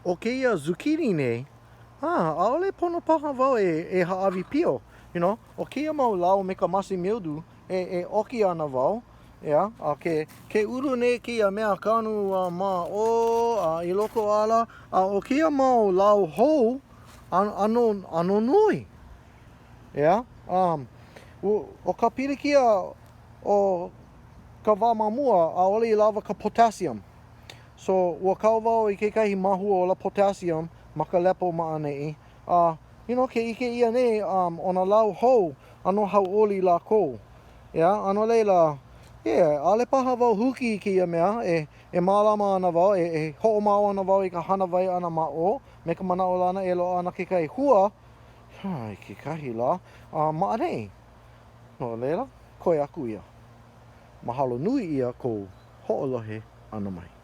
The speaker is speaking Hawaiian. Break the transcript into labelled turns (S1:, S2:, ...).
S1: ʻo kēia zucchini nei, ah, ʻaʻole pono paha wau e, e hāʻawi pio, you know, ʻo kēia mau lau me ka musty mildew, e, e ʻoki ana wau, ʻeā, a ke, ke ulu nei kēia mea kanu a ma ʻō a i loko ala, a ʻo kēia mau lau hou, ʻano, ʻano nui. ʻEā, um, ʻo ka pilikia o ka wā ma mua, ʻaʻole i lawa ka potassium. So, ua kau wau i kekahi māhua ola potassium ma ka lepo ma ʻaneʻi, a, you know, ke ʻike ʻia nei, um, ʻo nā lau hou, ʻano hauʻoli lākou. ʻEā, a no laila, yeah, ʻaʻole paha wau huki i kēia mea, e, e mālama ana wau, e, e hoʻomau ana wau i ka hana wai ʻana ma ʻō, me ka manaʻolana e loaʻa ana kekahi hua, i kekahi lā, a ma ʻaneʻi. No laila, koe aku ia. Mahalo nui ʻia kou hoʻolohe ʻana mai.